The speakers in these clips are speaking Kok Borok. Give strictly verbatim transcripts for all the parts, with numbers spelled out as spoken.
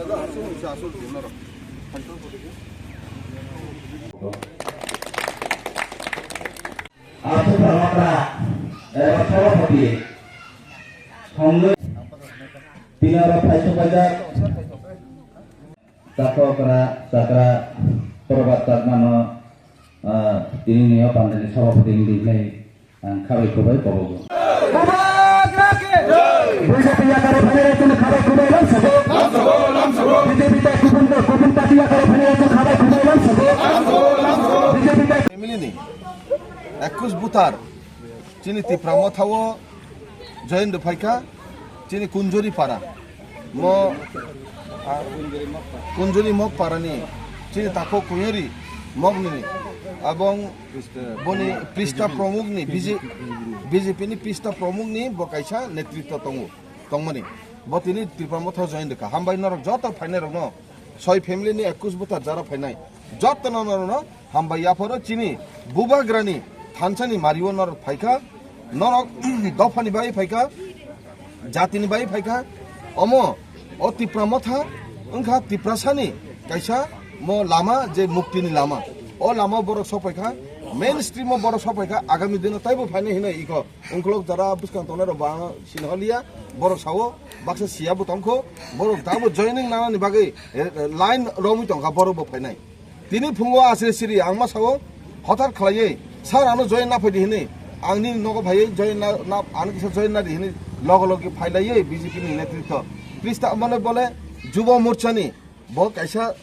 Aswk rwmani, eba sabhapati, songwi, tini oro phai sokpaijak. Chakra, chakra, Prabhat Chakmano, ah, tini ni o pandani sabhapati wngwi hinwi ang khabai khubai kobogo. B J P yakari phainai rokno khabai khubai lamsabo. B J P tai kubun kubun party yakari phainai rokno khabai khubai lamsabo. B J P tai family ni ekush buthar chini Tipra Mothao join rwphaikha chini Kunjuri para. Mo, ah, Kunjuri Mok para ni chini takhuk Kuyuri Mok ni abong boni Prista Pramuk ni B J, B J P ni Prista Pramuk ni bo kaisa netritwa tongo, tongmani. Bo tini Tipra Mothao join rwkha. Hambai norok joto phainai rokno. Soi family ni ekush buthar jara phainai. Jotono norokno hambai yapharo chini bubagrani thansani mario norok phaikha. Norok dophani bai phaikha, jatini bai phaikha. Omo o Tipra Motha wngkha Tiprasani kaisa mo lama je muktini lama. O lama borok sokpaikha, mainstream o borok sokpaikha, agami dino taibo phainai hinwi iko. Ungkolok jara bwskang tongnai rok bo ang sinholiya, borok sao baksa siya bo tongkho, borok dabo joining nanani bagwi, eh, eh, line romwi tongkha borok bo phainai. Tini phungo asri siri ang ma sao hothar khlaiwi, "Sir, ano join na phaidi," hinwi. Ang nini nogo phaiwi join na, na, ano kisa join na di hinwi logo logi phailaiwi B J P ni netritwo. Prista mane bole Jubo Morcha ni bo kaisa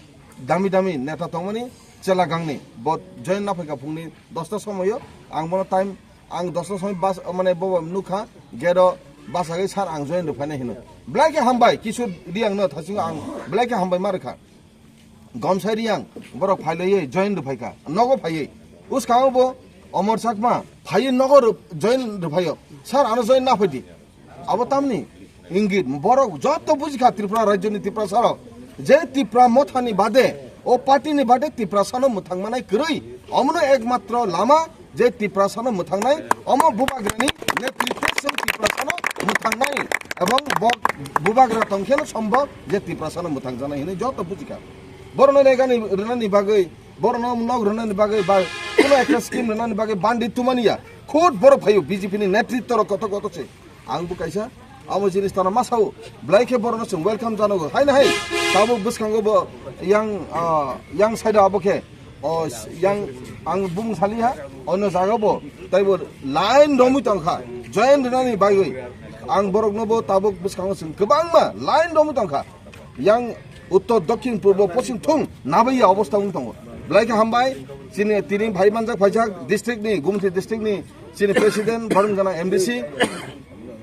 dami dami neta tongmani chela gangni. Bo join na phaikha phungni dosta somoyo, ang bono time Ang dosta soi bas, mane, bo nukha, gate o bachagwi, "Sir, ang join rwphainai," hino. Belai khe hambai, Kishore Reang no thasingo ang belai khe hambai ma rwkha. Gomsai Reang, borok phailawi join rwphaikha, nogo phaiwi. Bwskango bo Omor Chakma, phaiwi nogo rw-, join rwphaio. "Sir, ano join na phaidi." Abo tamni ingit borok joto bujikha Tripura rajyoni Tiprasa rok je Tipra Mothani bade o party ni bade Tiprasano mwthang manai kwrwi, omono ekmatro lama je Tiprasano mwthangnai, omo bubagrani netritwo chwng Tiprasano mwthangnai ebong bo bubagra tongkheno sombo je Tiprasano mwthangjaknai hinwi joto bujikha. Borokno negani rwnani bagwi, borokno nok rwnani bagwi ba kuno ekta scheme rwnani bagwi bandi tumaniya khud borok phaio B J P ni netritwo rok kotor kotor se. Ang bo kaisa abo jinis tano ma sao, belai khe borokno chwng welcome janogo. Haino hai tabuk bwskango bo yang, ah, yang side o abo khe, o, yang ang bung saliha, ono jaga bo taibo line romwi tongkha, join rwnani bagwi. Ang borokno bo tabuk bwskango chwng kwbangma line romwi tongkha. Yang uttor, dokhin, purbo, poschim thung nabaiya obostha wng tongo. Belai khe hambai, chini tini phai manjak phaijak district ni, Gumti district ni chini president, borong gana M D C,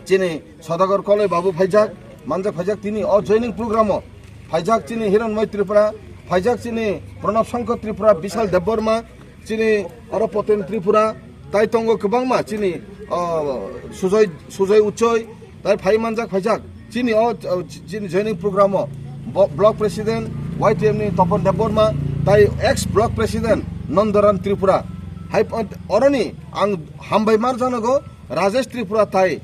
chini Sodagar Koloi babu phaijak, manjak phaijak tini o joining program o phaijak chini Hiranmoy Tripura, phaijak chini Pranab Shankar Tripura, Bishal Debbarma, chini oro Poten Tripura, tai tongo kwbangma chini, o, Sujoy, Sujoy Uchoi, tai phai manjak phaijak chini o, o, chini joining program o bo-, block president Y T F ni Topon Debbarma, tai ex block president Nandaram Tripura. Hai pon-, oroni ang hambai mar janogo Rajesh Tripura tai,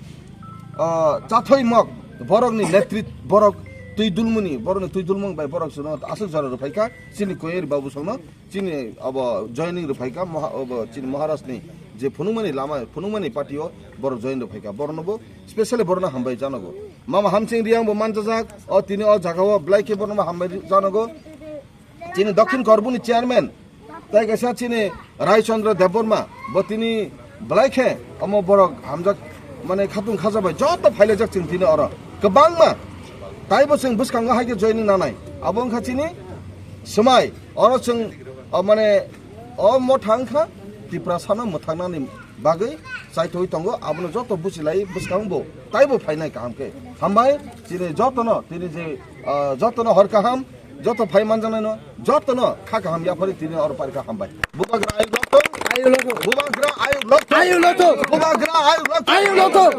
o, Chathoi Mok borokni netrit, borok twi dulmuni, borokni twi dulmung bai borok chwngno aswk jora rwphaikha chini Koyeri babu songno. Chini abo joining rwphaikha, moha-, abo chini Maharaj ni je phunukmani lama, phunukmani party o borok join rwphaikha, borokno bo specially borokno hambai janogo. Mama Hamsing Reang bo manjajak, o tini o jaga o belai khe borokno hambai janogo. Chini Dokhin Korbuni chairman, tai kaisa chini Rai Chandra Debbarma, bo tini belai khe omo borok hamjak, mane khatung khajabai joto phailaijak chwng tini oro kwbangma. Taibo chwng bwskango hai khe joining nanai. Abo wngkha chini swmai. Oro chwng, o, mane, o motha wngkha Tiprasano mwthangnani bagwi chaithogwi tongo, abono joto buchilai bwskango bo taibo phainai kaham khe. Hambai, chini jotono, tini je, o, jotono hor kaham, joto phai manjaknaino, jotono kha kaham yaphari tini oro parikha hambai. Bubagra ayuk lokthung, ayuk lokthung. Bubagra ayuk lokthung, ayuk lokthung. Bubagra ayuk lokthung, ayuk lokthung.